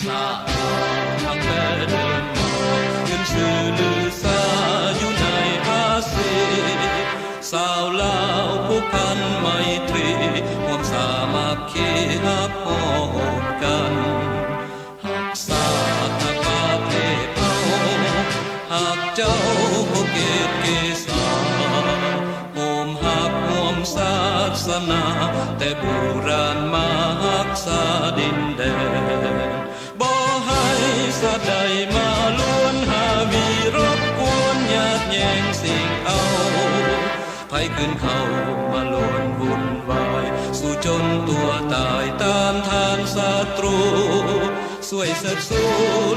ຊາດທາງແຕ່ເດີມມາ ຂຶ້ນຊື່ລືຊາຢູ່ໃນອາຊີ ຊາວລາວຜູກພັນໄມຕີ ຮ່ວມສາມັກຄີຮັກຫອມກັນ ຮັກຊາດຮັກປະເທດເຮົາ ຮັກເຈົ້າຜູ້ເກດເກສາ ຮ່ວມຮັກຮ່ວມສາສະໜາ ແຕ່ບູຮານມາຮັກສາດິນແດນ ບໍ່ໃຫ້ຊາດໃດມາລວນຫາວີ ລົບກວນຍາດແຍ່ງຊິງເອົາ ໃຜຂຶ້ນເຂົ້າມາລວນວຸ່ນວາຍ ສູ້ຈົນຕົວຕາຍຕ້ານທານສັດຕູ ຊ່ວຍເຊີດຊູ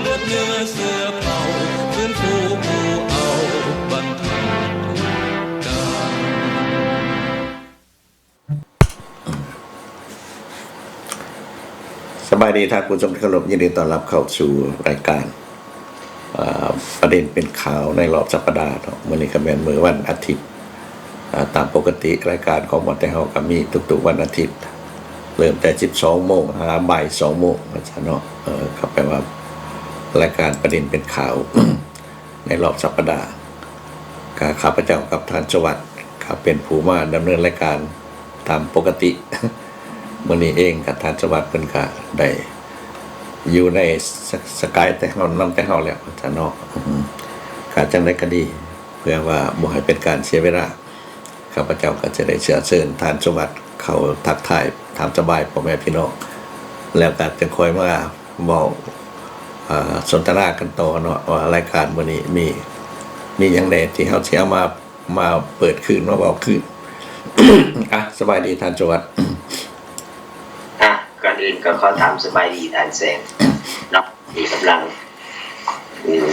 ເລືອດເນື້ອເຊື້ອເຜົ່າ ຟື້ນຟູຜູ້ເອົາບັນເທົາທຸກການ. ສະບາຍດີທ່ານຜູ້ຊົມທີ່ເຄົາລົບ, ຍິນດີຕ້ອນຮັບເຂົ້າສູ່ລາຍການ ເອີ ປະເດັນເປັນຂ່າວໃນລອບສັບປະດາເນາະ. ມື້ນີ້ກໍແມ່ນມື້ວັນອາທິດ ເອີ ຕາມປົກກະຕິລາຍການຂອງໝໍແຕ່ເຮົາກໍມີທຸກໆວັນອາທິດ ເລີ່ມແຕ່ສິບສອງໂມງຫາບ່າຍສອງໂມງວ່າຊັ້ນເນາະ. ເອີ ກໍແປວ່າລາຍການປະເດັນເປັນຂ່າວ ໃນລອບສັບປະດາ ກະຂ້າພະເຈົ້າກັບທ່ານສະຫວັດ ກະເປັນຜູ້ມາດຳເນີນລາຍການຕາມປົກກະຕິ. ມື້ນີ້ເອງກະທ່ານສະຫວັດເພິ່ນກະໄດ້ຢູ່ໃນສະ ສະກາຍແຕ່ເຮົາ ນຳແຕ່ເຮົາແລ້ວ ວ່າຊັ້ນເນາະ. ກະຈັ່ງໃດກະດີ ເພື່ອວ່າບໍ່ໃຫ້ເປັນການເສຍເວລາ ຂ້າພະເຈົ້າກໍຈະໄດ້ເຊື້ອເຊີນທ່ານສະຫວັດເຂົ້າທັກທາຍຕາມສະບາຍພໍ່ແມ່ພີ່ນ້ອງ ແລ້ວກໍຈຶ່ງຄ່ອຍມາເວົ້າ ເອີ ສົນທະນາກັນຕໍ່ເນາະ ວ່າລາຍການມື້ນີ້ມີ ມີຫຍັງແດ່ທີ່ເຮົາຊິເອົາມາ ມາເປີດຄືນ ມາເວົ້າຄືນ. ອ່ະ ສະບາຍດີທ່ານສະຫວັດ. ອ່ະ ກ່ອນອື່ນກໍຂໍຖາມສະບາຍດີທ່ານແສງເນາະ ທີ່ກຳລັງ ອືມ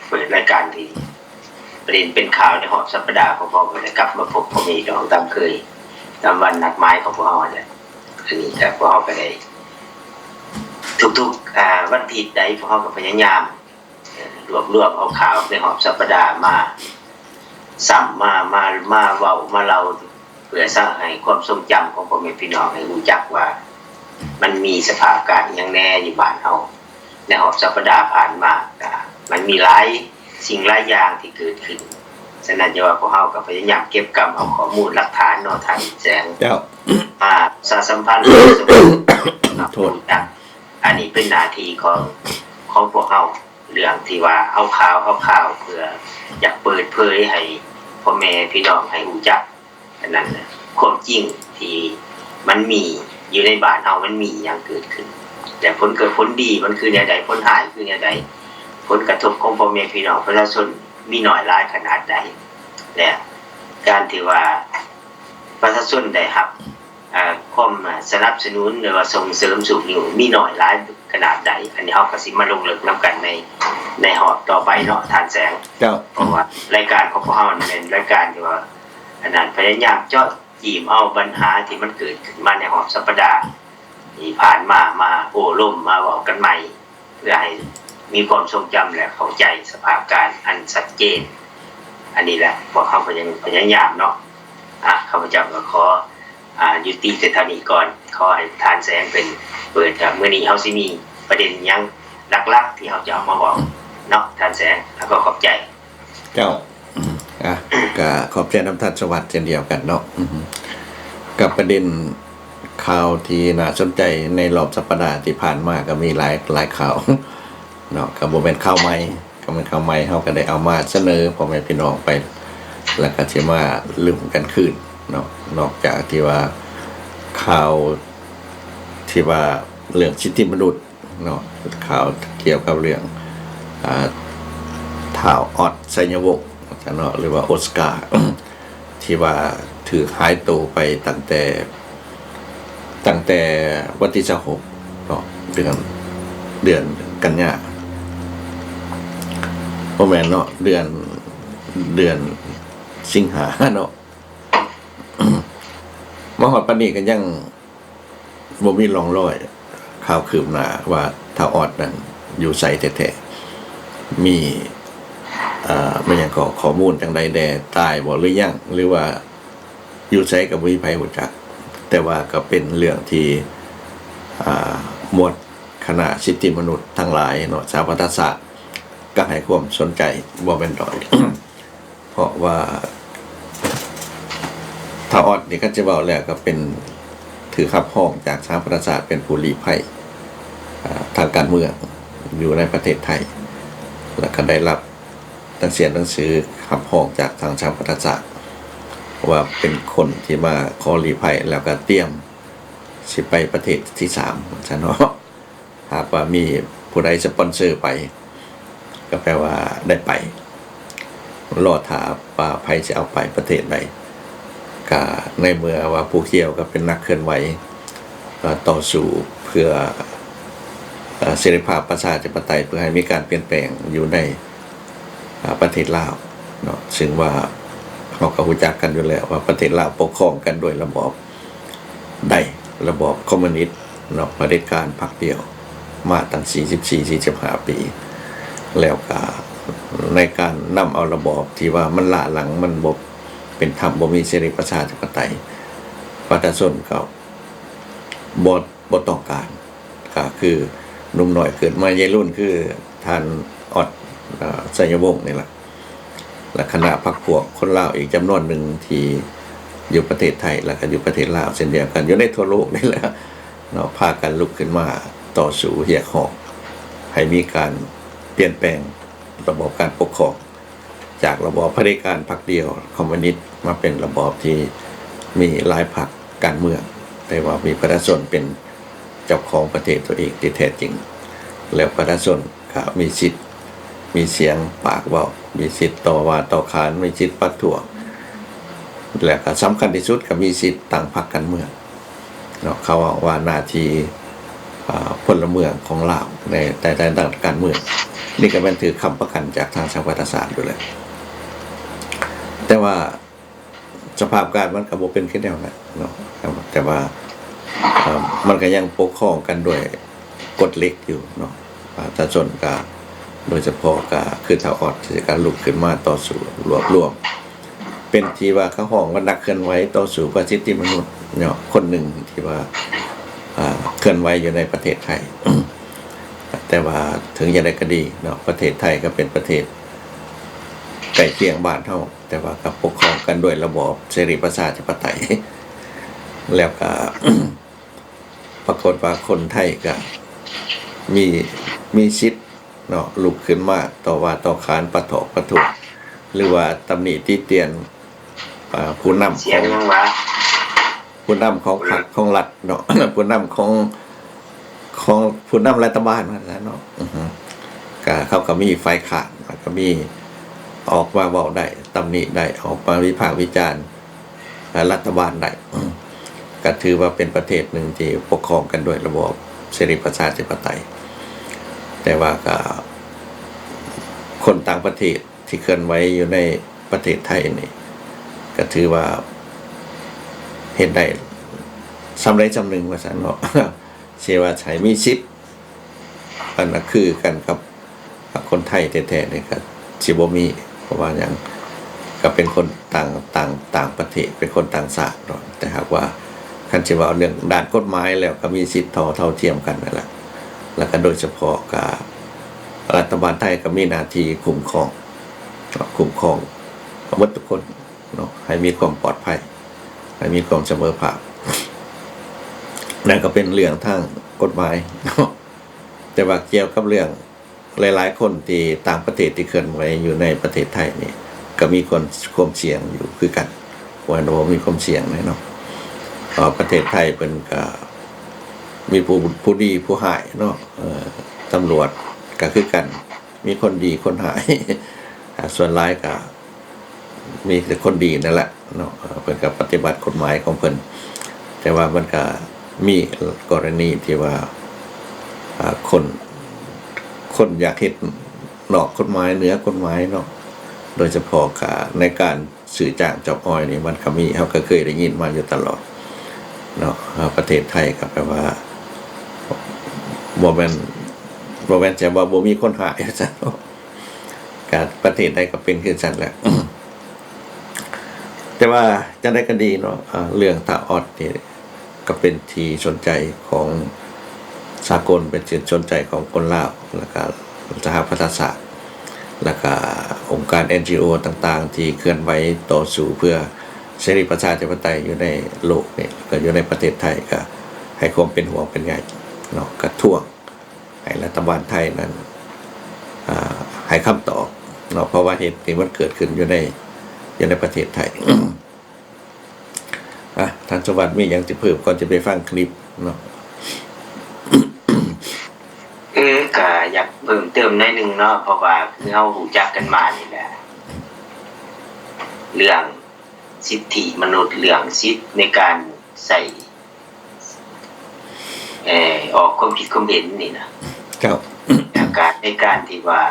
ເປີດລາຍການທີ່ ປະເດັນເປັນຂ່າວໃນຮອບສັບປະດາຂອງພວກເຮົາ ກໍໄດ້ກັບມາພົບພໍ່ແມ່ພີ່ນ້ອງຕາມເຄີຍ ຕາມວັນນັດໝາຍຂອງພວກເຮົາຫັ້ນແຫຼະ. ອັນນີ້ກໍພວກເຮົາກໍໄດ້ ທຸກໆ ອາ ວັນອາທິດໃດ ພວກເຮົາກໍພະຍາຍາມ ເອີ ລວບລວມເອົາຂ່າວໃນຮອບສັບປະດາມາ ຊ້ຳມາ ມາ ມາເວົ້າມາເລົ່າ ເພື່ອສ້າງໃຫ້ຄວາມຊົງຈຳຂອງພໍ່ແມ່ພີ່ນ້ອງໃຫ້ຮູ້ຈັກວ່າ ມັນມີສະພາບການອີ່ຫຍັງແດ່ຢູ່ບ້ານເຮົາ ໃນຮອບສັບປະດາຜ່ານມາ ກະມັນມີຫຼາຍສິ່ງຫຼາຍຢ່າງທີ່ເກີດຂຶ້ນ. ສະນັ້ນ ຈະວ່າພວກເຮົາກໍພະຍາຍາມເກັບກຳເອົາຂໍ້ມູນຫຼັກຖານເນາະ ທ່ານແສງ ເຈົ້າ ມາປະຊາສຳພັນ ໂທດ ອັນນີ້ເປັນໜ້າທີ່ຂອງ ຂອງພວກເຮົາ ເລື່ອງທີ່ວ່າເອົາຂ່າວ ເອົາຂ່າວເພື່ອຢາກເປີດເຜີຍໃຫ້ພໍ່ແມ່ພີ່ນ້ອງໃຫ້ຮູ້ຈັກ ອັນນັ້ນນະ ຄວາມຈິງທີ່ມັນມີຢູ່ໃນບ້ານເຮົາ ມັນມີຫຍັງເກີດຂຶ້ນ ແລະ ຜົນເກີດ ຜົນດີມັນຄືແນວໃດ ຜົນຮ້າຍຄືແນວໃດ ຜົນກະທົບຂອງພໍ່ແມ່ພີ່ນ້ອງປະຊາຊົນມີໜ້ອຍຫຼາຍຂະໜາດໃດ ແລະ ການທີ່ວ່າປະຊາຊົນໄດ້ຮັບ ອ່າ ຄວາມສະໜັບສະໜູນ ຫຼືວ່າສົ່ງເສີມຊູບຍູ້ມີໜ້ອຍຫຼາຍຂະໜາດໃດ ອັນນີ້ເຮົາກໍຊິມາລົງເລິກນຳກັນໃນ ໃນຮອບຕໍ່ໄປເນາະ ທ່ານແສງ. ເຈົ້າ. ເພາະວ່າລາຍການຂອງພວກເຮົານີ້ແມ່ນລາຍການທີ່ວ່າ ອັນນັ້ນ ພະຍາຍາມເຈາະຈີ້ມເອົາບັນຫາທີ່ມັນເກີດຂຶ້ນມາໃນຮອບສັບປະດາທີ່ຜ່ານມາ ມາໂອ້ລົມ ມາເວົ້າກັນໃໝ່ ເພື່ອໃຫ້ມີຄວາມຊົງຈຳ ແລະ ເຂົ້າໃຈສະພາບການອັນຊັດເຈນ. ອັນນີ້ແຫຼະ ພວກເຮົາກໍຍັງພະຍາຍາມເນາະ. ອ່ະ ຂ້າພະເຈົ້າກໍຂໍ ອ່າ ຍຸຕິແຕ່ເທົ່ານີ້ກ່ອນ. ຂໍໃຫ້ທ່ານແສງເພິ່ນເປີດ. ມື້ນີ້ເຮົາຊິມີປະເດັນຫຍັງຫຼັກໆ ທີ່ເຮົາຈະເອົາມາເວົ້າເນາະ ທ່ານແສງ. ແລ້ວກໍຂອບໃຈ. ເຈົ້າ. ອ່ະ ກໍຂອບໃຈນຳທ່ານສະຫວັດເຊັ່ນດຽວກັນເນາະ. ອືມ ກັບປະເດັນຂ່າວທີ່ໜ້າສົນໃຈໃນລອບສັບປະດາທີ່ຜ່ານມາ ກໍມີຫຼາຍ ຫຼາຍຂ່າວເນາະ. ກໍບໍ່ແມ່ນຂ່າວໃໝ່ ກໍແມ່ນຂ່າວໃໝ່ ເຮົາກໍໄດ້ເອົາມາສະເໜີພໍ່ແມ່ພີ່ນ້ອງໄປ ແລ້ວກໍຊິມາລົມກັນຄືນເນາະ. ນອກຈາກທີ່ວ່າ ຂ່າວທີ່ວ່າເລື່ອງສິດທິມະນຸດ ເນາະ ຂ່າວກ່ຽວກັບເລື່ອງ ອ່າ ທ້າວອອດ ໄຊຍະວົງ ເນາະ ຫຼືວ່າໂອສກາ ທີ່ວ່າຖືກຫາຍໂຕໄປຕັ້ງແຕ່ ຕັ້ງແຕ່ວັນທີຊາວຫົກເນາະ ເດືອນ ເດືອນກັນຍາ ບໍ່ແມ່ນເນາະ ເດືອນ ເດືອນສິງຫາເນາະ. ມາຮອດປານນີ້ກໍຍັງ ບໍ່ມີຮ່ອງລອຍຂ່າວຄືບໜ້າວ່າທ້າວອອດນັ້ນຢູ່ໃສແທ້ໆ ມີ ເອີ ແມ່ນຫຍັງ ຂໍ້ ຂໍ້ມູນຈັ່ງໃດແດ່ ຕາຍບໍ່ ຫຼືຍັງ ຫຼືວ່າຢູ່ໃສກໍບໍ່ມີໃຜຮູ້ຈັກ. ແຕ່ວ່າກໍເປັນເລື່ອງທີ່ ອ່າ ໝວດ ຄະນະສິດທິມະນຸດທັງຫຼາຍເນາະ ສະຫະປະຊາຊາດກໍໃຫ້ຄວາມສົນໃຈບໍ່ແມ່ນໜ້ອຍ ເພາະວ່າທ້າວອອດນີ້ ຄັນຈະເວົ້າແລ້ວກໍເປັນ ຖືກຮັບຮອງຈາກສະຫະປະຊາຊາດເປັນຜູ້ລີ້ໄພ ອາ ທາງການເມືອງຢູ່ໃນປະເທດໄທ ແລ້ວກໍໄດ້ຮັບໜັງສື ໜັງສືຮັບຮອງຈາກທາງສະຫະປະຊາຊາດ ວ່າເປັນຄົນທີ່ມາຂໍລີ້ໄພ ແລ້ວກໍຕຽມຊິໄປປະເທດທີສາມ ວ່າຊັ້ນເນາະ. ຫາກວ່າມີຜູ້ໃດສະປອນເຊີໄປ ກໍແປວ່າໄດ້ໄປ ລໍຖ້າວ່າໃຜຊິເອົາໄປປະເທດໃດ. ກະໃນເມື່ອວ່າຜູ້ກ່ຽວກໍເປັນນັກເຄື່ອນໄຫວ ເອີ່ ຕໍ່ສູ້ເພື່ອ ເອີ່ ເສລີພາບປະຊາທິປະໄຕ ເພື່ອໃຫ້ມີການປ່ຽນແປງຢູ່ໃນ ອາ ປະເທດລາວເນາະ ຊຶ່ງວ່າເຮົາກໍຮູ້ຈັກກັນຢູ່ແລ້ວວ່າປະເທດລາວປົກຄອງກັນໂດຍລະບອບໃດ ລະບອບຄອມມູນິດເນາະ ຜະເດັດການພັກດຽວ ມາຕັ້ງສີ່ສິບສີ່ ສີ່ສິບຫ້າປີ ແລ້ວກໍໃນການນຳເອົາລະບອບທີ່ວ່າມັນລ້າຫຼັງ ມັນບໍ່ເປັນທຳ ບໍ່ມີເສລີປະຊາທິປະໄຕ ປະຊາຊົນກໍບໍ່ ບໍ່ຕ້ອງການ ກໍຄືໜຸ່ມນ້ອຍເກີດໃໝ່ໃຫຍ່ລຸນ ຄືທ່ານອອດ ເອີ່ ໄຊຍະວົງນີ້ລະ ແລະ ຄະນະພັກພວກຄົນລາວອີກຈຳນວນໜຶ່ງທີ່ຢູ່ປະເທດໄທ ແລ້ວກໍຢູ່ປະເທດລາວເຊັ່ນດຽວກັນ ຢູ່ໃນທົ່ວໂລກນີ້ແຫຼະເນາະ ພາກັນລຸກຂຶ້ນມາຕໍ່ສູ້ຮຽກຮ້ອງໃຫ້ມີການປ່ຽນແປງລະບອບການປົກຄອງ ຈາກລະບອບຜະເດັດການພັກດຽວຄອມມູນິດ ມາເປັນລະບອບທີ່ມີຫຼາຍພັກການເມືອງ ແຕ່ວ່າມີປະຊາຊົນເປັນເຈົ້າຂອງປະເທດຕົວເອງທີ່ແທ້ຈິງ ແລ້ວປະຊາຊົນກໍມີສິດມີສຽງປາກເວົ້າ ມີສິດຕໍ່ວ່າຕໍ່ຂານ ມີສິດປະທ້ວງ ແລ້ວກໍສຳຄັນທີ່ສຸດກໍມີສິດຕັ້ງພັກການເມືອງ ເນາະ ເຂົາເວົ້າວ່າໜ້າທີ່ ອາ ພົນລະເມືອງຂອງລາວໃນ ໃນ ໃນດ້ານການເມືອງ ນີ້ກໍແມ່ນຖືກຄ້ຳປະກັນຈາກທາງສະຫະປະຊາຊາດຢູ່ແລ້ວ ແຕ່ວ່າສະພາບການມັນກໍບໍ່ເປັນຄືແນວນັ້ນເນາະ ແຕ່ວ່າ ອາ ມັນກໍຍັງປົກຄອງກັນດ້ວຍກົດເຫຼັກຢູ່ເນາະ ປະຊາຊົນກໍ ໂດຍສະເພາະກໍຄືທ້າວອອດ ທີ່ກໍລຸກຂຶ້ນມາຕໍ່ສູ້ລວບລວມ ເປັນທີ່ວ່າເຂົາຮ້ອງວ່ານັກເຄື່ອນໄຫວຕໍ່ສູ້ເພື່ອສິດທິມະນຸດເນາະ ຄົນໜຶ່ງທີ່ວ່າ ເອີ່ ເຄື່ອນໄຫວຢູ່ໃນປະເທດໄທ ແຕ່ວ່າເຖິງຢ່າງໃດກໍດີເນາະ ປະເທດໄທກໍເປັນປະເທດໃກ້ຄຽງບ້ານເຮົາ ແຕ່ວ່າກໍປົກຄອງກັນໂດຍລະບອບເສລີປະຊາທິປະໄຕ ແລ້ວກໍ ປາກົດວ່າຄົນໄທກໍມີ ມີສິດເນາະ ລຸກຂຶ້ນມາຕໍ່ວ່າຕໍ່ຂານ ປະທ້ອງປະທ້ວງ ຫຼືວ່າຕຳໜິຕິຕຽນ ອາ ຜູ້ນຳຂອງ ຜູ້ນຳຂອງພັກຂອງລັດເນາະ ຜູ້ນຳຂອງ ຂອງຜູ້ນຳລັດຖະບານວ່າຊັ້ນເນາະ ອື ກໍເຂົາກໍມີຝ່າຍຄ້ານ ແລ້ວກໍມີອອກມາເວົ້າໄດ້ ຕຳໜິໄດ້ ອອກມາວິພາກວິຈານ ລັດຖະບານໄດ້ ກໍຖືວ່າເປັນປະເທດໜຶ່ງທີ່ປົກຄອງກັນໂດຍລະບອບເສລີປະຊາທິປະໄຕ ແຕ່ວ່າກໍຄົນຕ່າງປະເທດທີ່ເຄື່ອນໄຫວຢູ່ໃນປະເທດໄທນີ້ ກໍຖືວ່າເຮັດໄດ້ສ່ຳໃດສ່ຳໜຶ່ງວ່າຊັ້ນເນາະ ຊິວ່າໃຫ້ມີສິດ ອັນນະຄືກັນກັບຄົນໄທແທ້ໆນີ້ກໍຊິບໍ່ມີ ເພາະວ່າຫຍັງ ກໍເປັນຄົນຕ່າງ ຕ່າງ ຕ່າງປະເທດ ເປັນຄົນຕ່າງຊາດເນາະ ແຕ່ຫາກວ່າຄັນຊິເວົ້າເລື່ອງດ້ານກົດໝາຍແລ້ວ ກໍມີສິດເທົ່າ ເທົ່າທຽມກັນນັ້ນແຫຼະ ແລ້ວກໍໂດຍສະເພາະກໍລັດຖະບານໄທກໍມີໜ້າທີ່ຄຸ້ມຄອງ ຄຸ້ມຄອງໝົດທຸກຄົນເນາະ ໃຫ້ມີຄວາມປອດໄພ ໃຫ້ມີຄວາມສະເໝີພາບ ນັ້ນກໍເປັນເລື່ອງທາງກົດໝາຍເນາະ ແຕ່ວ່າກ່ຽວກັບເລື່ອງ ຫຼາຍໆຄົນທີ່ຕ່າງປະເທດທີ່ເຄື່ອນໄຫວຢູ່ໃນປະເທດໄທນີ້ ກໍມີຄວາມ ຄວາມສ່ຽງຢູ່ຄືກັນ ບໍ່ແມ່ນວ່າບໍ່ມີຄວາມສ່ຽງເດ້ເນາະ ເພາະປະເທດໄທເພິ່ນກໍມີຜູ້ ຜູ້ດີຜູ້ຮ້າຍເນາະ ເອີ ຕຳຫຼວດກໍຄືກັນ ມີຄົນດີຄົນຮ້າຍ ອາ ສ່ວນຫຼາຍກໍ ມີແຕ່ຄົນດີນັ້ນແຫຼະເນາະ ເອີ ເພິ່ນກໍປະຕິບັດກົດໝາຍຂອງເພິ່ນ ແຕ່ວ່າມັນກໍມີກໍລະນີທີ່ວ່າ ອາ ຄົນ ຄົນຢາກເຮັດນອກກົດໝາຍ ເໜືອກົດໝາຍເນາະ ໂດຍສະເພາະກໍໃນການຊື້ຈ້າງຈອບອອຍນີ້ ມັນກໍມີ ເຮົາກໍເຄີຍໄດ້ຍິນມາຢູ່ຕະຫຼອດເນາະ ເອີ ປະເທດໄທກໍແປວ່າ ບໍ່ແມ່ນ ບໍ່ແມ່ນຈະວ່າບໍ່ມີຄົນຮ້າຍ ວ່າຊັ້ນເນາະ ກະປະເທດໃດກໍເປັນຄືກັນແຫຼະ ແຕ່ວ່າຈັ່ງໃດກໍດີເນາະ ອາ ເລື່ອງທ້າວອອດນີ້ກໍເປັນທີ່ສົນໃຈຂອງ ສາກົນ ເປັນທີ່ສົນໃຈຂອງຄົນລາວ ແລ້ວກະສະຫະປະຊາຊາດ ແລ້ວກະອົງການ ເອັນຈີໂອ ຕ່າງໆ ທີ່ເຄື່ອນໄຫວຕໍ່ສູ້ເພື່ອເສລີປະຊາທິປະໄຕຢູ່ໃນໂລກນີ້ ແລ້ວກະຢູ່ໃນປະເທດໄທ ກະໃຫ້ຄວາມເປັນຫ່ວງເປັນໃຍເນາະ ກະທວງໃຫ້ລັດຖະບານໄທນັ້ນ ອ່າ ໃຫ້ຄຳຕອບເນາະ ເພາະວ່າເຫດທີ່ມັນເກີດຂຶ້ນຢູ່ໃນ ຢູ່ໃນປະເທດໄທ. ອ່ະ ທ່ານສະຫວັດມີຫຍັງຈະເພີ່ມກ່ອນຈະໄປຟັງຄລິບເນາະ? ເອີ ກະຢາກເພີ່ມເຕີມໜ້ອຍໜຶ່ງເນາະ ເພາະວ່າຄືເຮົາຮູ້ຈັກກັນມານີ້ແຫຼະ ເລື່ອງສິດທິມະນຸດ ເລື່ອງສິດໃນການໃຊ້ ເອີ ອອກຄວາມຄິດຄວາມເຫັນນີ້ນະ ເຈົ້າ ແລ້ວກະໃນການທີ່ວ່າ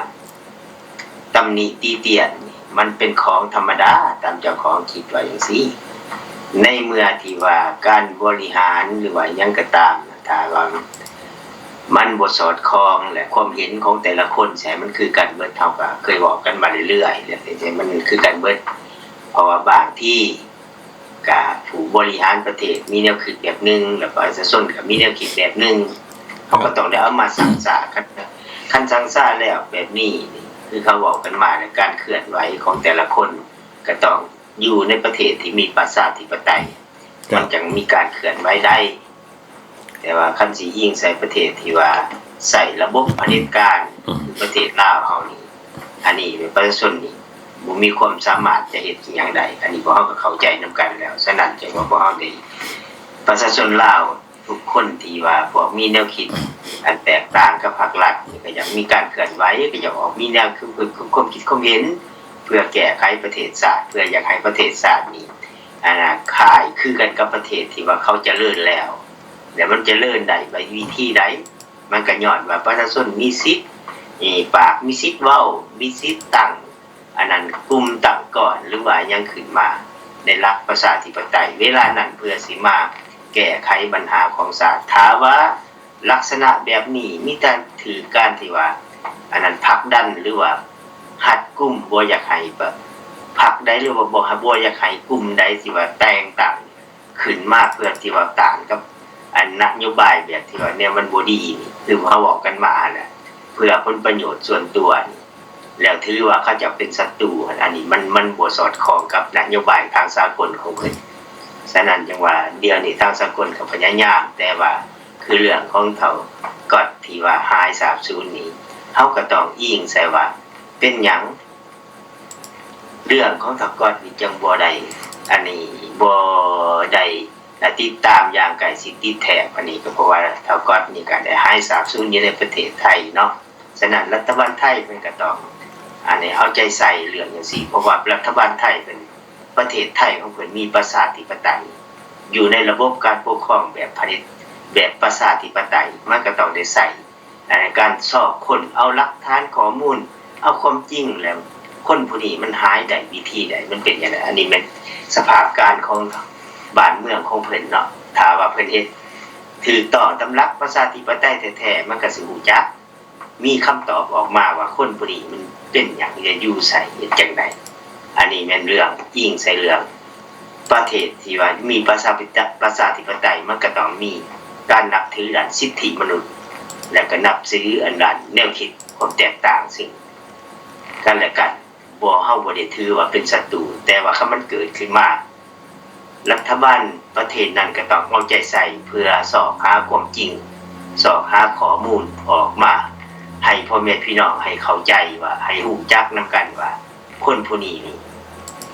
ຕຳໜິຕິຕຽນນີ້ ມັນເປັນຂອງທຳມະດາ ຕາມເຈົ້າຂອງຄິດວ່າຈັ່ງຊີ້. ໃນເມື່ອທີ່ວ່າການບໍລິຫານ ຫຼືວ່າຫຍັງກໍຕາມ ຖ້າວ່າມັນບໍ່ສອດຄ່ອງ ແລະ ຄວາມເຫັນຂອງແຕ່ລະຄົນ ໃຫ້ມັນຄືກັນເບິດ ເຮົາກໍເຄີຍເວົ້າກັນມາເລື້ອຍໆ ແລ້ວໃຫ້ມັນຄືກັນເບິດ ເພາະວ່າບາງທີ ກະຜູ້ບໍລິຫານປະເທດມີແນວຄິດແບບໜຶ່ງ ແລ້ວປະຊາຊົນກໍມີແນວຄິດແບບໜຶ່ງ ເຮົາກໍຕ້ອງໄດ້ເອົາມາຊັ່ງຊາ ຄັນ ຄັນຊັ່ງຊາແລ້ວແບບນີ້ ຄືເຂົາເວົ້າກັນມາ ແລະ ການເຄື່ອນໄຫວຂອງແຕ່ລະຄົນກໍຕ້ອງຢູ່ໃນປະເທດທີ່ມີປະຊາທິປະໄຕ ມັນຈັ່ງມີການເຄື່ອນໄຫວໄດ້. ແຕ່ວ່າຄັນຊິອີງໃສ່ປະເທດທີ່ວ່າໃຊ້ລະບົບຜະເດັດການ ປະເທດລາວເຮົານີ້ ອັນນີ້ປະຊາຊົນນີ້ບໍ່ມີຄວາມສາມາດຈະເຮັດອີ່ຫຍັງໄດ້ ອັນນີ້ພວກເຮົາກໍເຂົ້າໃຈນຳກັນແລ້ວ. ສະນັ້ນຈຶ່ງວ່າພວກເຮົາໄດ້ ປະຊາຊົນລາວທຸກຄົນທີ່ວ່າພວກມີແນວຄິດອັນແຕກຕ່າງກັບພັກລັດນີ້ ກໍຢາກມີການເຄື່ອນໄຫວ ກໍຢາກອອກມີແນວ ຄື ຄື ຄືຄວາມຄິດຄວາມເຫັນ ເພື່ອແກ້ໄຂປະເທດຊາດ ເພື່ອຢາກໃຫ້ປະເທດຊາດນີ້ ອັນນ່າ ຄ້າຍຄືກັນກັບປະເທດທີ່ວ່າເຂົາຈະເລີນແລ້ວ ແລ້ວມັນຈະເລີນໄດ້ດ້ວຍວິທີໃດ? ມັນກໍຍ້ອນວ່າປະຊາຊົນມີສິດ ເອີ ປາກ ມີສິດເວົ້າ ມີສິດຕັ້ງ ອັນນັ້ນ ກຸ່ມຕັ້ງກ້ອນ ຫຼືວ່າຫຍັງຂຶ້ນມາ ໃນຫຼັກປະຊາທິປະໄຕ ເວລານັ້ນເພື່ອຊິມາແກ້ໄຂບັນຫາຂອງຊາດ. ຖ້າວ່າລັກສະນະແບບນີ້ ມີແຕ່ຖືກການທີ່ວ່າ ອັນນັ້ນ ຜັກດັນ ຫຼືວ່າຮັດກຸມ ບໍ່ຢາກໃຫ້ ແບບ ພັກໃດ ຫຼືວ່າບໍ່ ບໍ່ຢາກໃຫ້ກຸ່ມໃດທີ່ວ່າແຕ່ງຕັ້ງ ຂຶ້ນມາເພື່ອທີ່ວ່າຕ້ານກັບອັນນະໂຍບາຍແບບທີ່ວ່າແນວມັນບໍ່ດີນີ້ ຄືເຮົາເວົ້າກັນມາຫັ້ນແຫຼະ ເພື່ອຜົນປະໂຫຍດສ່ວນຕົວນີ້ ແລ້ວຖືວ່າເຂົາເຈົ້າເປັນສັດຕູ ອັນນີ້ມັນ ມັນບໍ່ສອດຄ່ອງກັບນະໂຍບາຍທາງສາກົນຂອງເພິ່ນ. ສະນັ້ນຈຶ່ງວ່າດຽວນີ້ທາງສາກົນກໍພະຍາຍາມ ແຕ່ວ່າຄືເລື່ອງຂອງເຖົ້າກອດທີ່ວ່າຫາຍສາບສູນນີ້ ເຮົາກໍຕ້ອງອີງໃສ່ວ່າເປັນຫຍັງ ເລື່ອງຂອງທ້າວກອດນີ້ຈຶ່ງບໍ່ໄດ້ ອັນນີ້ ບໍ່ໄດ້ ແລະ ຕິດຕາມຢ່າງໃກ້ຊິດຕິດແທບ ອັນນີ້ກໍເພາະວ່າທ້າວກອດນີ້ກໍໄດ້ຫາຍສາບສູນຢູ່ໃນປະເທດໄທເນາະ. ສະນັ້ນລັດຖະບານໄທເພິ່ນກໍຕ້ອງ ອັນນີ້ ເອົາໃຈໃສ່ເລື່ອງຈັ່ງຊີ້ ເພາະວ່າລັດຖະບານໄທເພິ່ນ ປະເທດໄທຂອງເພິ່ນມີປະຊາທິປະໄຕ ຢູ່ໃນລະບົບການປົກຄອງແບບຜະເດັດ ແບບປະຊາທິປະໄຕ ມັນກໍຕ້ອງໄດ້ໃຊ້ ໃນການຊອກຄົ້ນເອົາຫຼັກຖານຂໍ້ມູນ ເອົາຄວາມຈິງ ແລ້ວຄົນຜູ້ນີ້ມັນຫາຍໄດ້ວິທີໃດ ມັນເປັນຈັ່ງໃດ. ອັນນີ້ແມ່ນສະພາບການຂອງບ້ານເມືອງຂອງເພິ່ນເນາະ. ຖ້າວ່າເພິ່ນເຮັດຖືກຕ້ອງຕາມຫຼັກປະຊາທິປະໄຕແທ້ໆ ມັນກໍຊິຮູ້ຈັກ ມີຄຳຕອບອອກມາວ່າຄົນຜູ້ນີ້ມັນເປັນຫຍັງ ແລະ ຢູ່ໃສ ເຮັດຈັ່ງໃດ. ອັນນີ້ແມ່ນເລື່ອງ ອີງໃສ່ເລື່ອງ ປະເທດທີ່ວ່າມີປະຊາທິປະໄຕ ປະຊາທິປະໄຕ ມັນກໍຕ້ອງມີການນັບຖືດ້ານສິດທິມະນຸດ ແລ້ວກໍນັບຖືອັນດ້ານແນວຄິດ ຄວາມແຕກຕ່າງ ຊຶ່ງກັນແລະກັນ. ບໍ່ ເຮົາບໍ່ໄດ້ຖືວ່າເປັນສັດຕູ ແຕ່ວ່າຄັນມັນເກີດຂຶ້ນມາ ລັດຖະບານປະເທດນັ້ນກໍຕ້ອງເອົາໃຈໃສ່ເພື່ອຊອກຫາຄວາມຈິງ ຊອກຫາຂໍ້ມູນອອກມາ ໃຫ້ພໍ່ແມ່ພີ່ນ້ອງໃຫ້ເຂົ້າໃຈວ່າ ໃຫ້ຮູ້ຈັກນຳກັນວ່າ ຄົນຜູ້ນີ້ນີ້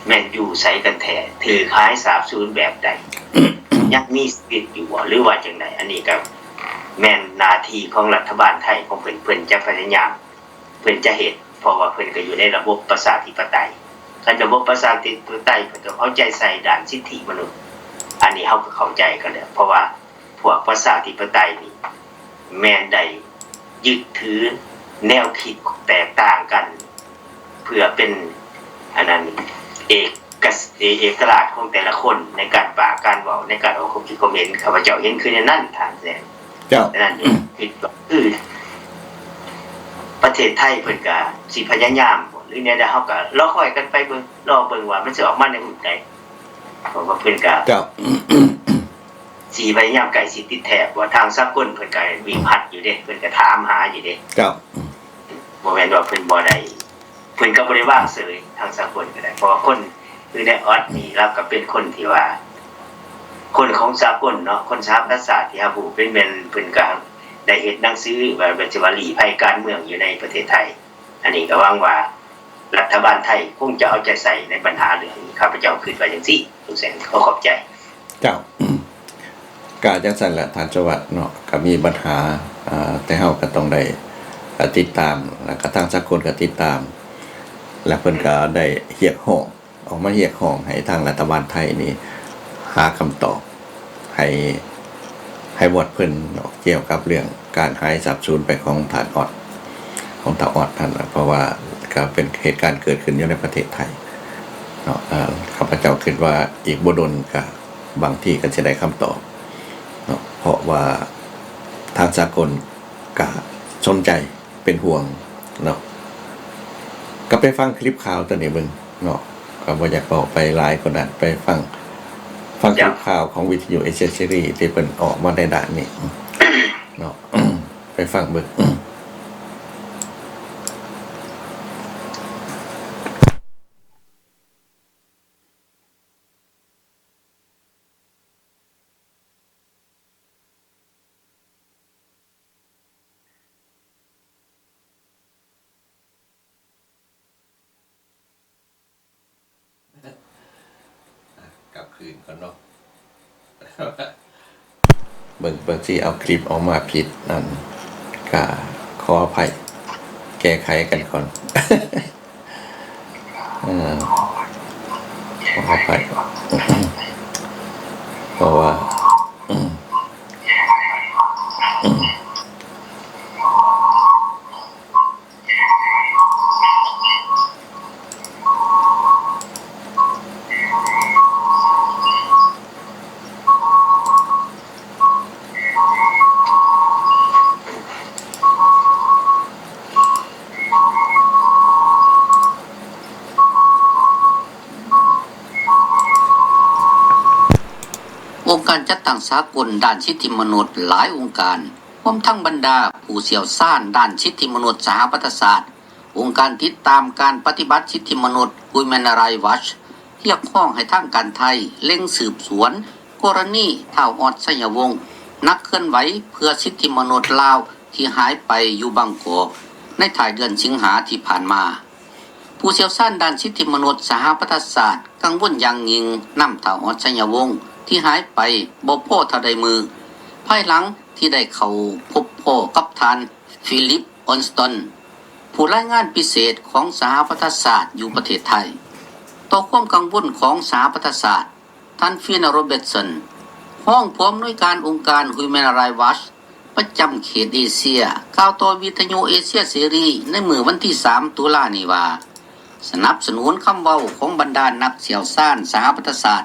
ແມ່ນຢູ່ໃສກັນແທ້ ຖືກຫາຍສາບສູນແບບໃດ ຍັງມີຊີວິດຢູ່ບໍ່ ຫຼືວ່າຈັ່ງໃດ. ອັນນີ້ກໍແມ່ນໜ້າທີ່ຂອງລັດຖະບານໄທຂອງເພິ່ນ ເພິ່ນຈະພະຍາຍາມ ເພິ່ນຈະເຮັດ ເພາະວ່າເພິ່ນກໍຢູ່ໃນລະບົບປະຊາທິປະໄຕ. ຄັນລະບົບປະຊາທິປະໄຕ ເພິ່ນກໍເອົາໃຈໃສ່ດ້ານສິດທິມະນຸດ ອັນນີ້ເຮົາກໍເຂົ້າໃຈກັນແລ້ວ ເພາະວ່າພວກປະຊາທິປະໄຕນີ້ ແມ່ນໄດ້ຍຶດຖືແນວຄິດແຕກຕ່າງກັນ ເພື່ອເປັນ ອັນນັ້ນ ເອກະ ເອ ເອກະລາດຂອງແຕ່ລະຄົນໃນການປາກການເວົ້າ ໃນການອອກຄວາມຄິດຄວາມເຫັນ. ຂ້າພະເຈົ້າເຫັນຄືແນວນັ້ນ ທ່ານແສງ. ເຈົ້າ. ແນວນັ້ນ ຄິດວ່າ ຄື ປະເທດໄທເພິ່ນກະຊິພະຍາຍາມບໍ່ ຫຼືແນວໃດ ເຮົາກະລໍຄອຍກັນໄປເບິ່ງ ລໍເບິ່ງວ່າມັນຊິອອກມາໃນຮູບໃດ ເພາະວ່າເພິ່ນກະ ເຈົ້າ. ຊິພະຍາຍາມໃກ້ຊິຕິດແທບ ວ່າທາງສາກົນເພິ່ນກໍວິງຮັດຢູ່ເດ້ ເພິ່ນກໍຖາມຫາຢູ່ເດ້. ເຈົ້າ. ບໍ່ແມ່ນວ່າເພິ່ນບໍ່ໄດ້ ເພິ່ນກໍບໍ່ໄດ້ວາງເສີຍ ທາງສາກົນກໍໄດ້ ເພາະວ່າຄົນຢູ່ໃນອອດນີ້ ລາວກໍເປັນຄົນທີ່ວ່າ ຄົນຂອງສາກົນເນາະ ຄົນສະຫະປະຊາຊາດທີ່ຮັບຮູ້ເປັນແມ່ນ ເພິ່ນກໍໄດ້ເຮັດໜັງສືວ່າ ແບບຊິວ່າລີ້ໄພການເມືອງຢູ່ໃນປະເທດໄທ. ອັນນີ້ກໍຫວັງວ່າລັດຖະບານໄທຄົງຈະເອົາໃຈໃສ່ໃນບັນຫາເລື່ອງນີ້ ຂ້າພະເຈົ້າຄິດວ່າຈັ່ງຊີ້. ລຸງແສງ ຂໍຂອບໃຈ. ເຈົ້າ. ກະຈັ່ງຊັ້ນແຫຼະທ່ານສະຫວັດເນາະ ກະມີບັນຫາ ອາ ແຕ່ເຮົາກະຕ້ອງໄດ້ ອາ ຕິດຕາມ ແລ້ວກະທາງສາກົນກະຕິດຕາມ ແລ້ວເພິ່ນກະໄດ້ຮຽກຮ້ອງ ອອກມາຮຽກຮ້ອງໃຫ້ທາງລັດຖະບານໄທນີ້ຫາຄຳຕອບໃຫ້ ໃຫ້ວອດເພິ່ນເນາະ ກ່ຽວກັບເລື່ອງການຫາຍສາບສູນໄປຂອງທ່ານອອດ ຂອງທ້າວອອດຫັ້ນນະ ເພາະວ່າກະເປັນເຫດການເກີດຂຶ້ນຢູ່ໃນປະເທດໄທເນາະ. ເອີ ຂ້າພະເຈົ້າຄິດວ່າອີກບໍ່ດົນກະ ບາງທີກໍຊິໄດ້ຄຳຕອບເນາະ ເພາະວ່າທາງສາກົນກະສົນໃຈເປັນຫ່ວງເນາະ. ກໍໄປຟັງຄລິບຂ່າວຕົວນີ້ເບິ່ງເນາະ ກໍບໍ່ຢາກເວົ້າໄປຫຼາຍກວ່ານັ້ນ ໄປຟັງ ຟັງຄລິບຂ່າວຂອງວິທະຍຸເອເຊຍເສລີທີ່ເພິ່ນອອກມາໃນດ້ານນີ້ເນາະ ໄປຟັງເບິ່ງ. ກັບຄືນກ່ອນເນາະ ເບິ່ງ ເບິ່ງຊິເອົາຄລິບອອກມາຜິດນັ້ນ ກະຂໍອະໄພ ແກ້ໄຂກັນກ່ອນ. ເອີ ຂໍອະໄພ ເພາະວ່າ ອົງການຈັດຕັ້ງສາກົນດ້ານສິດທິມະນຸດຫຼາຍອົງການ, ຮວມທັງບັນດາຜູ້ຊ່ຽວຊານດ້ານສິດທິມະນຸດສະຫະປະຊາຊາດ, ອົງການຕິດຕາມການປະຕິບັດສິດທິມະນຸດ Human Rights Watch ຮຽກຮ້ອງໃຫ້ທາງການໄທເລັ່ງສືບສວນກໍລະນີທ້າວອອດ ໄຊຍະວົງ ນັກເຄື່ອນໄຫວເພື່ອສິດທິມະນຸດລາວທີ່ຫາຍໄປຢູ່ບາງກອກໃນທ້າຍເດືອນສິງຫາທີ່ຜ່ານມາ. ຜູ້ຊ່ຽວຊານດ້ານສິດທິມະນຸດສະຫະປະຊາຊາດກັງວົນຢ່າງຍິ່ງນຳທ້າວອອດ ໄຊຍະວົງ ທີ່ຫາຍໄປບໍ່ພໍເທົ່າໃດມື້ ພາຍຫຼັງທີ່ໄດ້ເຂົ້າພົບພໍ້ກັບທ່ານ Philip Alston ຜູ້ລາຍງານພິເສດຂອງສະຫະປະຊາຊາດຢູ່ປະເທດໄທ. ຕໍ່ຄວາມກັງວົນຂອງສະຫະປະຊາຊາດ, ທ່ານ Phil Robertson ຮອງຜູ້ອຳນວຍການອົງການ Human Rights Watch ປະຈຳເຂດເອເຊຍ ກ່າວຕໍ່ວິທະຍຸເອເຊຍເສລີໃນມື້ວັນທີສາມ ຕຸລານີ້ວ່າ ສະໜັບສະໜູນຄຳເວົ້າຂອງບັນດານັກຊ່ຽວຊານສະຫະປະຊາຊາດ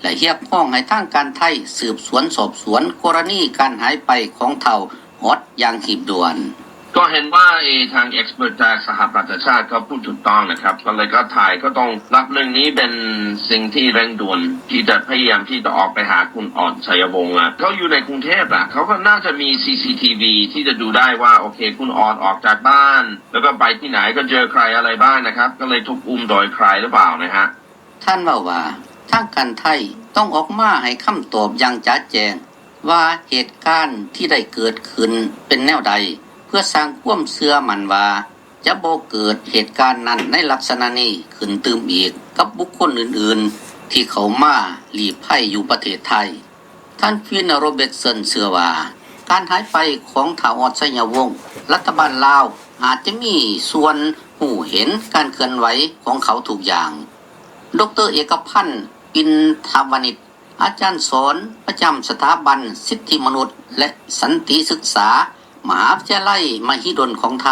ແລະ ຮຽກຮ້ອງໃຫ້ທາງການໄທສືບສວນສອບສວນກໍລະນີການຫາຍໄປຂອງທ້າວອອດຢ່າງຮີບດ່ວນ. ก็เห็นว่าไอ้ทาง expert จากสหประชาชาติก็พูดถูกต้องนะครับ ก็เลยก็ไทยก็ต้องรับเรื่องนี้เป็นสิ่งที่เร่งด่วน ที่จะพยายามที่จะออกไปหาคุณออด ชัยวงศ์อะ เขาอยู่ในกรุงเทพฯอะ เขาก็น่าจะมี ซีซีทีวี ที่จะดูได้ว่า โอเค คุณออดออกจากบ้าน แล้วก็ไปที่ไหน ก็เจอใครอะไรบ้างนะครับ ก็เลยถูกอุ้มโดยใครหรือเปล่านะฮะ ທ່ານເວົ້າວ່າ ທາງການໄທຕ້ອງອອກມາໃຫ້ຄຳຕອບຢ່າງຈະແຈ້ງວ່າເຫດການທີ່ໄດ້ເກີດຂຶ້ນເປັນແນວໃດ ເພື່ອສ້າງຄວາມເຊື່ອໝັ້ນວ່າຈະບໍ່ເກີດເຫດການນັ້ນໃນລັກສະນະນີ້ຂຶ້ນຕື່ມອີກກັບບຸກຄົນອື່ນໆທີ່ເຂົ້າມາລີ້ໄພຢູ່ປະເທດໄທ. ທ່ານ Phil Robertson ເຊື່ອວ່າ ການຫາຍໄປຂອງທ້າວອອດ ໄຊຍະວົງ ລັດຖະບານລາວອາດຈະມີສ່ວນຮູ້ເຫັນການເຄື່ອນໄຫວຂອງເຂົາທຸກຢ່າງ. ດຣ. ເອກະພັນ ປິນທະວານິດ ອາຈານສອນປະຈຳສະຖາບັນສິດທິມະນຸດ ແລະ ສັນຕິສຶກສາ ມະຫາວິທະຍາໄລມະຫິດົນຂອງໄທ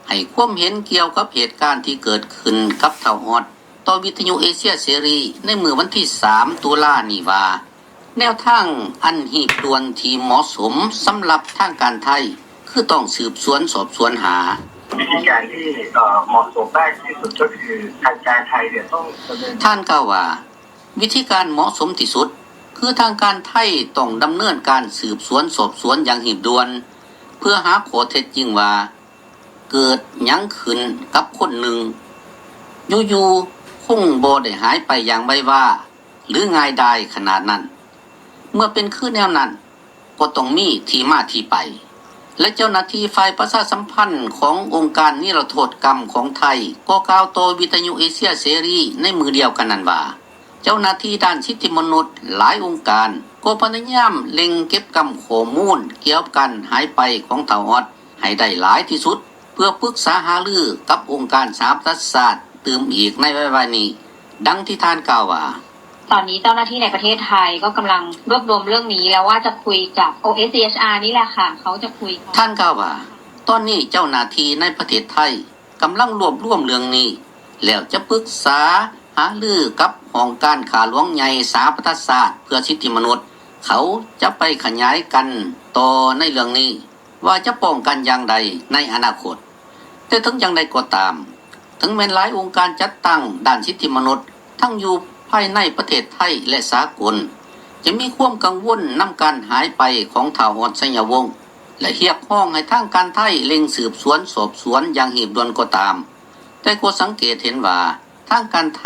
ໃຫ້ຄວາມເຫັນກ່ຽວກັບເຫດການທີ່ເກີດຂຶ້ນກັບທ້າວອອດ ຕໍ່ວິທະຍຸເອເຊຍເສລີໃນມື້ວັນທີສາມ ຕຸລານີ້ວ່າ ແນວທາງອັນຮີບດ່ວນທີ່ເໝາະສົມສຳລັບທາງການໄທ ຄືຕ້ອງສືບສວນສອບສວນຫາ. วิธีการที่เอ่อเหมาะสมมากที่สุดก็คือทางการไทยเนี่ยต้องดำเนิน ທ່ານກ່າວວ່າ ວິທີການເໝາະສົມທີ່ສຸດ ຄືທາງການໄທຕ້ອງດຳເນີນການສືບສວນສອບສວນຢ່າງຮີບດ່ວນ ເພື່ອຫາຂໍ້ເທັດຈິງວ່າ ເກີດຫຍັງຂຶ້ນກັບຄົນໜຶ່ງ ຢູ່ໆຄົງບໍ່ໄດ້ຫາຍໄປຢ່າງໄວວາ ຫຼື ງ່າຍດາຍຂະໜາດນັ້ນ. ເມື່ອເປັນຄືແນວນັ້ນ ກໍຕ້ອງມີທີ່ມາທີ່ໄປ ແລະ ເຈົ້າໜ້າທີ່ຝ່າຍປະຊາສຳພັນຂອງອົງການນິລະໂທດກຳຂອງໄທ ກໍກ່າວຕໍ່ວິທະຍຸເອເຊຍເສລີໃນມື້ດຽວກັນນັ້ນວ່າ ເຈົ້າໜ້າທີ່ດ້ານສິດທິມະນຸດຫຼາຍອົງການ ກໍພະຍາຍາມເລັ່ງເກັບກຳຂໍ້ມູນກ່ຽວກັບການຫາຍໄປຂອງທ້າວອອດໃຫ້ໄດ້ຫຼາຍທີ່ສຸດ ເພື່ອປຶກສາຫາລືກັບອົງການສະຫະປະຊາຊາດຕື່ມອີກໃນໄວໆນີ້. ດັ່ງທີ່ທ່ານກ່າວວ່າ ตอนนี้เจ้าหน้าที่ในประเทศไทยก็กำลังรวบรวมเรื่องนี้ แล้วว่าจะคุยกับ โอเอสซีเอชอาร์ นี่แหละค่ะ เขาจะคุย ທ່ານກ່າວວ່າ ຕອນນີ້ເຈົ້າໜ້າທີ່ໃນປະເທດໄທກຳລັງລວບລວມເລື່ອງນີ້ ແລ້ວຈະປຶກສາຫາລືກັບຫ້ອງການຂ້າຫຼວງໃຫຍ່ສະຫະປະຊາຊາດເພື່ອສິດທິມະນຸດ ເຂົາຈະໄປຂະຫຍາຍກັນຕໍ່ໃນເລື່ອງນີ້ ວ່າຈະປ້ອງກັນຢ່າງໃດໃນອະນາຄົດ. ແຕ່ເຖິງຢ່າງໃດກໍຕາມ, ເຖິງແມ່ນຫຼາຍອົງການຈັດຕັ້ງດ້ານສິດທິມະນຸດ ທັງຢູ່ພາຍໃນປະເທດໄທ ແລະ ສາກົນ ຈະມີຄວາມກັງວົນນຳການຫາຍໄປຂອງທ້າວອອດ ໄຊຍະວົງ ແລະ ຮຽກຮ້ອງໃຫ້ທາງການໄທເລັ່ງສືບສວນສອບສວນຢ່າງຮີບດ່ວນກໍຕາມ, ແຕ່ກໍສັງເກດເຫັນວ່າ ທາງການໄທ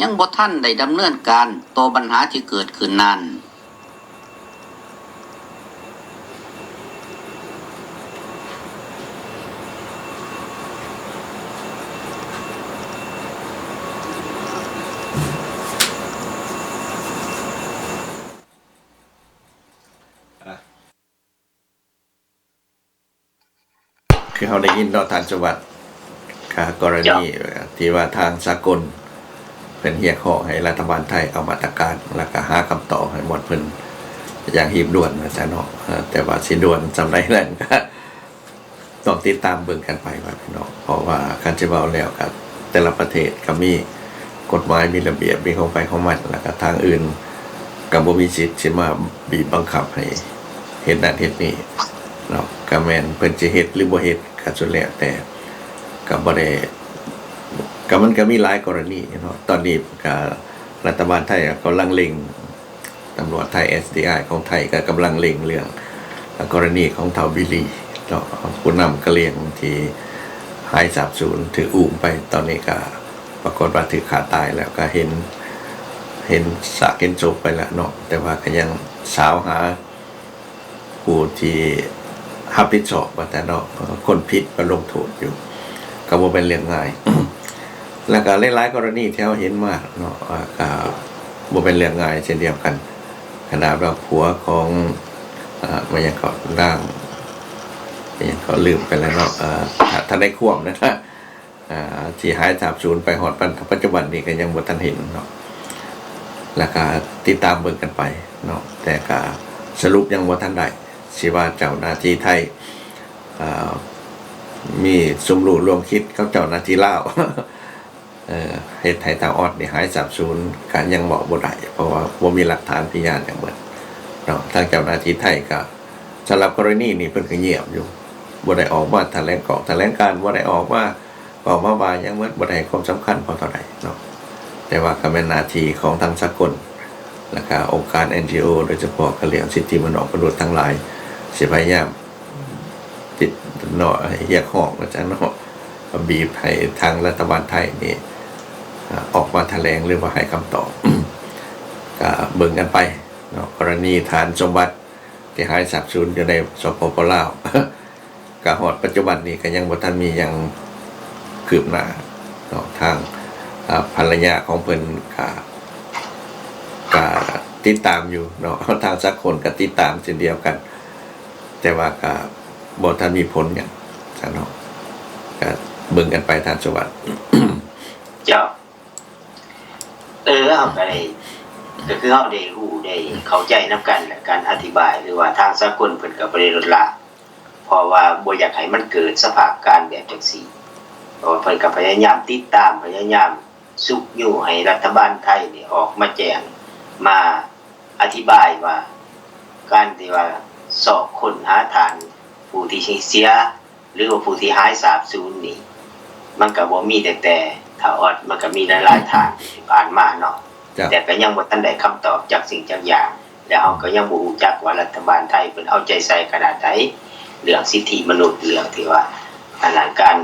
ຍັງບໍ່ທັນໄດ້ດຳເນີນການຕໍ່ບັນຫາທີ່ເກີດຂຶ້ນນັ້ນ. ຄືເຮົາໄດ້ຍິນເນາະ ທ່ານສຸວັດ ກະກໍລະນີທີ່ວ່າທາງສາກົນເພິ່ນຮຽກຮ້ອງໃຫ້ລັດຖະບານໄທເອົາມາດຕະການ ແລ້ວກະຫາຄຳຕອບໃຫ້ໝົດເພິ່ນຢ່າງຮີບດ່ວນວ່າຊັ້ນເນາະ. ເອີ ແຕ່ວ່າຊິດ່ວນສ່ຳໃດນັ້ນ ກະຕ້ອງຕິດຕາມເບິ່ງກັນໄປວ່າເນາະ ເພາະວ່າຄັນຊິເວົ້າແລ້ວກະແຕ່ລະປະເທດກະມີ ກົດໝາຍ ມີລະບຽບ ມີຂອງໃຜຂອງມັນ ແລ້ວກະທາງອື່ນກະບໍ່ມີສິດຊິມາບີບບັງຄັບໃຫ້ເຮັດນັ້ນເຮັດນີ້ເນາະ. ກະແມ່ນເພິ່ນຊິເຮັດ ຫຼື ບໍ່ເຮັດ ກະສຸດແລ້ວແຕ່ ກະບໍ່ໄດ້ ກະມັນກະມີຫຼາຍກໍລະນີເນາະ. ຕອນນີ້ກະລັດຖະບານໄທກຳລັງເລັ່ງ ຕຳຫຼວດໄທ ເອສດີໄອ ຂອງໄທກະກຳລັງເລັ່ງເລື່ອງ ອາ ກໍລະນີຂອງທ້າວບິລີເນາະ ຜູ້ນຳກະຫຼ່ຽງທີ່ຫາຍສາບສູນ ຖືກອຸ້ມໄປ ຕອນນີ້ກະປາກົດວ່າຖືກຂ້າຕາຍແລ້ວ ກະເຫັນ ເຫັນຊາກເຫັນສົບໄປແລ້ວເນາະ ແຕ່ວ່າກະຍັງຊາວຫາຜູ້ທີ່ຮັບຜິດຊອບວ່າຊັ້ນເນາະ ຄົນຜິດມາລົງໂທດຢູ່ ກະບໍ່ແມ່ນເລື່ອງງ່າຍ ແລ້ວກະຫຼາຍໆກໍລະນີທີ່ເຮົາເຫັນມາເນາະ ອາ ກະບໍ່ແມ່ນເລື່ອງງ່າຍເຊັ່ນດຽວກັນ. ຂະໜາດວ່າຜົວຂອງ ອາ ແມ່ນຫຍັງເກາະ ນາງ ແມ່ນຫຍັງເກາະ ລືມໄປແລ້ວເນາະ ອາ ທະ ທະນາຍຄວາມນະ ອາ ທີ່ຫາຍສາບສູນໄປຮອດປັດ ປັດຈຸບັນນີ້ກະຍັງບໍ່ທັນເຫັນເນາະ ແລ້ວກະຕິດຕາມເບິ່ງກັນໄປເນາະ ແຕ່ກະສະຫຼຸບຍັງບໍ່ທັນໄດ້ ຊິວ່າເຈົ້າໜ້າທີ່ໄທ ອາ ມີສົມຮູ້ຮ່ວມຄິດກັບເຈົ້າໜ້າທີ່ລາວ ເອີ ເຮັດໃຫ້ທ້າວອອດນີ້ຫາຍສາບສູນ ກະຍັງເວົ້າບໍ່ໄດ້ ເພາະວ່າບໍ່ມີຫຼັກຖານພະຍານຫຍັງເບິດເນາະ. ທາງເຈົ້າໜ້າທີ່ໄທກະ ສຳລັບກໍລະນີນີ້ເພິ່ນກະງຽບຢູ່ ບໍ່ໄດ້ອອກມາຖະແຫຼງກອກຖະແຫຼງການ ບໍ່ໄດ້ອອກມາເວົ້າມາວ່າຫຍັງເບິດ ບໍ່ໄດ້ໃຫ້ຄວາມສຳຄັນພໍເທົ່າໃດເນາະ. ແຕ່ວ່າກະແມ່ນໜ້າທີ່ຂອງທາງສາກົນ ແລ້ວກະອົງການ ເອັນຈີໂອ ໂດຍສະເພາະກະເລື່ອງສິດທິມະນຸດທັງຫຼາຍ ຊິພະຍາຍາມ ຕິດເນາະ ຮຽກຮ້ອງວ່າຊັ້ນເນາະ ບີບໃຫ້ທາງລັດຖະບານໄທນີ້ ອາ ອອກມາຖະແຫຼງ ຫຼືວ່າໃຫ້ຄຳຕອບ ກະເບິ່ງກັນໄປເນາະ. ກໍລະນີທ່ານສົມບັດທີ່ຫາຍສາບສູນຢູ່ໃນ ສປປ ລາວ ກະຮອດປັດຈຸບັນນີ້ກະຍັງບໍ່ທັນມີຫຍັງຄືບໜ້າເນາະ ທາງ ອາ ພັນລະຍາຂອງເພິ່ນກະ ກະຕິດຕາມຢູ່ເນາະ ທາງສາກົນກະຕິດຕາມເຊັ່ນດຽວກັນ ແຕ່ວ່າກະບໍ່ທັນມີຜົນຫຍັງຊັ້ນເນາະ ກະເບິ່ງກັນໄປທ່ານສຸວັດ. ເຈົ້າ ເອີ ເຮົາກະໄດ້ ກະຄືເຮົາໄດ້ຮູ້ໄດ້ເຂົ້າໃຈນຳກັນແຫຼະ ການອະທິບາຍ ຫຼືວ່າທາງສາກົນເພິ່ນກະບໍ່ໄດ້ລົດລະ ເພາະວ່າບໍ່ຢາກໃຫ້ມັນເກີດສະພາບການແບບຈັ່ງຊີ້ ເພາະວ່າເພິ່ນກະພະຍາຍາມຕິດຕາມ ພະຍາຍາມຊຸກຍູ້ໃຫ້ລັດຖະບານໄທນີ້ອອກມາແຈ້ງ ມາ ອະທິບາຍວ່າ ການທີ່ວ່າຊອກຄົ້ນຫາທ່ານຜູ້ທີ່ເສຍ ຫຼືວ່າຜູ້ທີ່ຫາຍສາບສູນນີ້ ມັນກະບໍ່ມີແຕ່ ແຕ່ທ້າວອອດ ມັນກະມີຫຼາຍໆທ່ານທີ່ຜ່ານມາເນາະ ເຈົ້າ ແຕ່ກະຍັງບໍ່ທັນໄດ້ຄຳຕອບຈັກສິ່ງຈັກຢ່າງ ແລ້ວເຮົາກໍຍັງບໍ່ຮູ້ຈັກວ່າລັດຖະບານໄທເພິ່ນເອົາໃຈໃສ່ຂະໜາດໃດ ເລື່ອງສິດທິມະນຸດ ເລື່ອງທີ່ວ່າ ອັນນັ້ນ ການ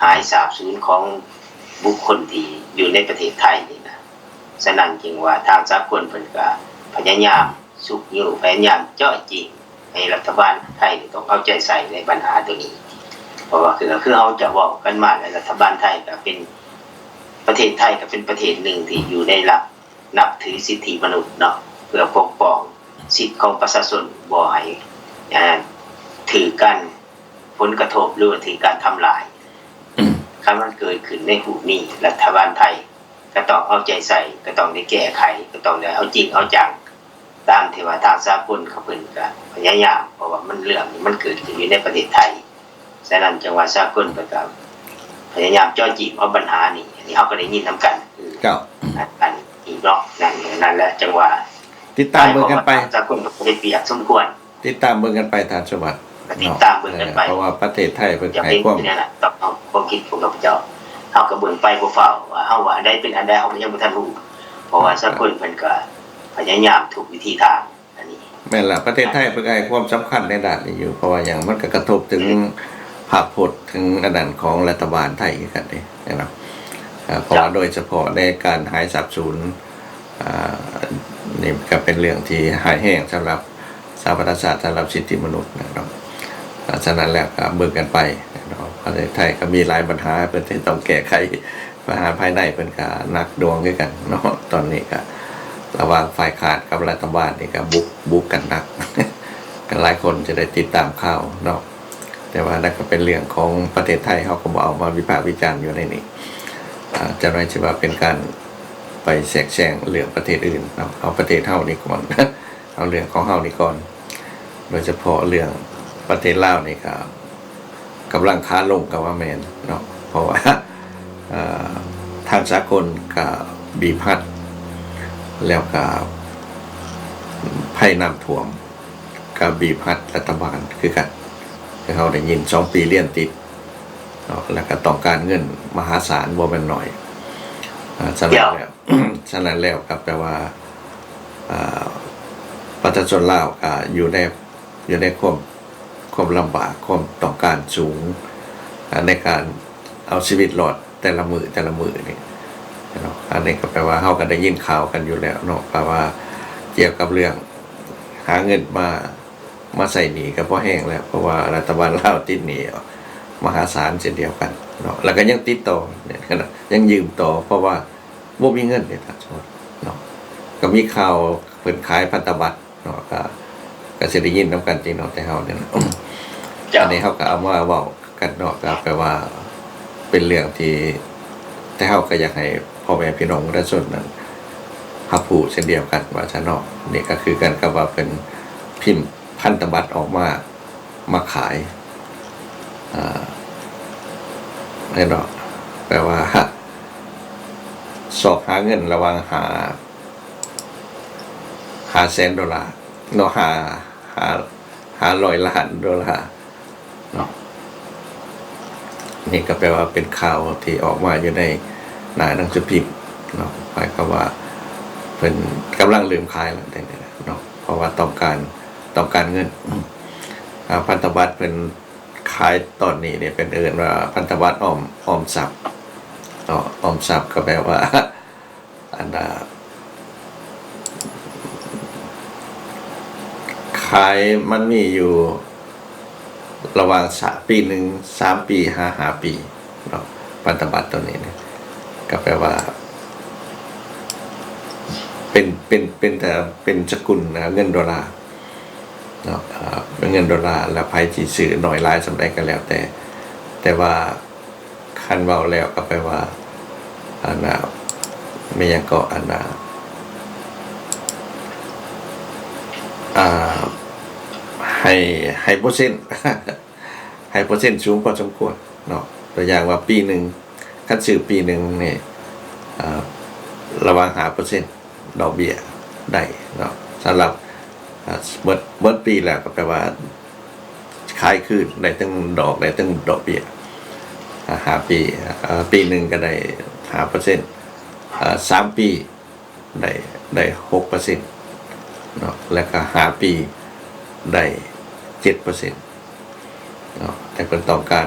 ຫາຍສາບສູນຂອງບຸກຄົນທີ່ຢູ່ໃນປະເທດໄທນີ້ນະ. ສະນັ້ນຈຶ່ງວ່າທາງສາກົນເພິ່ນກໍພະຍາຍາມຊຸກຍູ້ ພະຍາຍາມເຈາະຈີ້ໃຫ້ລັດຖະບານໄທນີ້ຕ້ອງເອົາໃຈໃສ່ໃນບັນຫາໂຕນີ້ ເພາະວ່າຄື ຄືເຮົາຈະເວົ້າກັນມາແລ້ວ ລັດຖະບານໄທກໍເປັນ ປະເທດໄທກໍເປັນປະເທດໜຶ່ງທີ່ຢູ່ໃນຫຼັກ ນັບຖືສິດທິມະນຸດເນາະ ເພື່ອປົກປ້ອງສິດຂອງປະຊາຊົນ ບໍ່ໃຫ້ ເອີ ຖືກການ ຜົນກະທົບ ຫຼືວ່າຖືກການທຳລາຍ. ຄັນມັນເກີດຂຶ້ນໃນຮູບນີ້ ລັດຖະບານໄທກໍຕ້ອງເອົາໃຈໃສ່ ກໍຕ້ອງໄດ້ແກ້ໄຂ ກໍຕ້ອງໄດ້ເອົາຈິງເອົາຈັງ ຕາມທີ່ວ່າທາງສາກົນເຂົາເພິ່ນກໍພະຍາຍາມ ເພາະວ່າມັນ ເລື່ອງນີ້ມັນເກີດຂຶ້ນຢູ່ໃນປະເທດໄທ. ສະນັ້ນຈັ່ງວ່າສາກົນເພິ່ນກໍພະຍາຍາມເຈາະຈີ້ເອົາບັນຫານີ້ ອັນນີ້ເຮົາກໍໄດ້ຍິນນຳກັນ ຄື ເຈົ້າ ອັນ ອັນນີ້ເນາະ ນັ້ນ ນັ້ນແຫຼະ ຈັ່ງວ່າຕິດຕາມເບິ່ງກັນໄປ ສາກົນກໍໄດ້ປຽບສົມຄວນ ຕິດຕາມເບິ່ງກັນໄປທ່ານສະຫວັດ ກໍຕິດຕາມເບິ່ງກັນໄປ ເພາະວ່າປະເທດໄທເພິ່ນກໍໃຫ້ຄວາມ ຄວາມຄິດຂອງຂ້າພະເຈົ້າ ເຮົາກໍເບິ່ງໄປບໍ່ຟ້າວວ່າ ເຮົາວ່າອັນໃດເປັນອັນໃດ ເຮົາກໍຍັງບໍ່ທັນຮູ້ ເພາະວ່າສາກົນເພິ່ນກໍພະຍາຍາມທຸກວິທີທາງ. ອັນນີ້ແມ່ນລະ ປະເທດໄທເພິ່ນກໍໃຫ້ຄວາມສຳຄັນໃນດ້ານນີ້ຢູ່ ເພາະວ່າຫຍັງ ມັນກໍກະທົບເຖິງ ອືມ ພາບພົດ ເຖິງອັນນັ້ນຂອງລັດຖະບານໄທຄືກັນເດ້ ເຫັນບໍ່? ເອີ ເພາະວ່າ ເຈົ້າ ໂດຍສະເພາະໃນການຫາຍສາບສູນ ອາ ນີ້ກໍເປັນເລື່ອງທີ່ຮ້າຍແຮງສຳລັບສະຫະປະຊາຊາດ ສຳລັບສິດທິມະນຸດນະເນາະ. ອາ ສະນັ້ນແລ້ວກໍເບິ່ງກັນໄປເນາະ ປະເທດໄທກໍມີຫຼາຍບັນຫາ ເພິ່ນຊິຕ້ອງແກ້ໄຂ ບັນຫາພາຍໃນເພິ່ນກໍໜັກໜ່ວງຄືກັນເນາະ. ຕອນນີ້ກໍລະຫວ່າງຝ່າຍຄ້ານກັບລັດຖະບານນີ້ກໍບຸກ ບຸກກັນໜັກ ກໍຫຼາຍຄົນຈະໄດ້ຕິດຕາມຂ່າວເນາະ. ແຕ່ວ່ານັ້ນກໍເປັນເລື່ອງຂອງປະເທດໄທ ເຮົາກໍບໍ່ເອົາມາວິພາກວິຈານຢູ່ໃນນີ້. ອາ ຈັກໜ້ອຍຊິວ່າເປັນການໄປແຊກແຊງເລື່ອງປະເທດອື່ນເນາະ ເອົາປະເທດເຮົານີ້ກ່ອນ ເອົາເລື່ອງຂອງເຮົານີ້ກ່ອນ. ໂດຍສະເພາະເລື່ອງປະເທດລາວນີ້ກໍກຳລັງຂາລົງກໍວ່າແມ່ນເນາະ ເພາະວ່າ ເອີ ທາງສາກົນກໍບີບຮັດ ແລ້ວກໍໄພນ້ຳຖ້ວມ ກໍບີບຮັດລັດຖະບານຄືກັນ ຄືເຮົາໄດ້ຍິນສອງປີລຽນຕິດເນາະ ແລ້ວກໍຕ້ອງການເງິນມະຫາສານບໍ່ແມ່ນໜ້ອຍ. ອາ ສະນັ້ນແລ້ວ ສະນັ້ນແລ້ວກໍແປວ່າ ອາ ປະຊາຊົນລາວກໍຢູ່ໃນ ຢູ່ໃນຄວາມ ຄວາມລຳບາກ ຄວາມຕ້ອງການສູງ ອາ ໃນການເອົາຊີວິດລອດແຕ່ລະມື້ ແຕ່ລະມື້ນີ້ເນາະ. ອັນນີ້ກໍແປວ່າເຮົາກໍໄດ້ຍິນຂ່າວກັນຢູ່ແລ້ວເນາະ ແປວ່າກ່ຽວກັບເລື່ອງຫາເງິນມາ ມາໃຊ້ໜີ້ກໍພໍແຮງແລ້ວ ເພາະວ່າລັດຖະບານລາວຕິດໜີ້ມະຫາສານເຊັ່ນດຽວກັນເນາະ ແລ້ວກໍຍັງຕິດຕໍ່ ຍັງຢືມຕໍ່ ເພາະວ່າບໍ່ມີເງິນເດ້ທ່ານເນາະ. ກໍມີຂ່າວເພິ່ນຂາຍພັນທະບັດເນາະ ກໍ ກໍຊິໄດ້ຍິນນຳກັນຕິເນາະ ແຕ່ເຮົານີ້ນະ. ເຈົ້າ ອັນນີ້ເຮົາກໍເອົາມາເວົ້າກັນເນາະ ກໍແປວ່າເປັນເລື່ອງທີ່ ແຕ່ເຮົາກໍຢາກໃຫ້ພໍ່ແມ່ພີ່ນ້ອງປະຊາຊົນນັ້ນຮັບຮູ້ເຊັ່ນດຽວກັນວ່າຊັ້ນເນາະ. ນີ້ກໍຄືກັນກັບວ່າເພິ່ນພິມພັນທະບັດອອກມາ ມາຂາຍ ເຫັນບໍ່? ແປວ່າຊອກຫາເງິນລະຫວ່າງຫ້າ ຫ້າແສນໂດລາເນາະ ຫ້າ ຫ້າ ຫ້າຮ້ອຍລ້ານໂດລາເນາະ. ນີ້ກໍແປວ່າເປັນຂ່າວທີ່ອອກມາຢູ່ໃນໜ້າໜັງສືພິມເນາະ ໝາຍຄວາມວ່າເພິ່ນກຳລັງເລີ່ມຂາຍແລ້ວເນາະ ເພາະວ່າຕ້ອງການ ຕ້ອງການເງິນ. ອາ ພັນທະບັດເພິ່ນຂາຍຕອນນີ້ນີ້ເປັນເອີ້ນວ່າພັນທະບັດອອມ ອອມຊັບເນາະ ອອມຊັບກໍແປວ່າ ອັນນ່າ ຂາຍມັນມີຢູ່ລະຫວ່າງສາມ ປີໜຶ່ງ ສາມປີ ຫາ ຫ້າປີເນາະ ພັນທະບັດໂຕນີ້ນະ ກໍແປວ່າເປັນ ເປັນ ເປັນ ເປັນສະກຸນເງິນໂດລາເນາະ ເປັນເງິນໂດລາ ແລ້ວໃຜຊິຊື້ໜ້ອຍຫຼາຍສ່ຳໃດກໍແລ້ວແຕ່ ແຕ່ວ່າ ຄັນເວົ້າແລ້ວກໍແປວ່າ ອັນນ່າ ແມ່ນຫຍັງເກາະ ອັນນ່າ ອ່າ ໃຫ້ ໃຫ້ເປີເຊັນ ໃຫ້ເປີເຊັນສູງພໍສົມຄວນເນາະ. ຕົວຢ່າງວ່າປີໜຶ່ງ ຄັນຊື້ປີໜຶ່ງນີ້ ອ່າ ລະຫວ່າງຫ້າເປີເຊັນ ດອກເບ້ຍໄດ້ເນາະ ສຳລັບ ອ່າ ໝົດ ໝົດປີແລ້ວກໍແປວ່າຂາຍຄືນໄດ້ທັງດອກ ໄດ້ທັງດອກເບ້ຍ ອ່າ ຫ້າປີ ອ່າ ປີໜຶ່ງກໍໄດ້ຫ້າເປີເຊັນ ອ່າ ສາມປີໄດ້ ໄດ້ຫົກເປີເຊັນ ເນາະ ແລະກະຫ້າປີໄດ້ເຈັດເປີເຊັນເນາະ ແຕ່ເພິ່ນຕ້ອງການ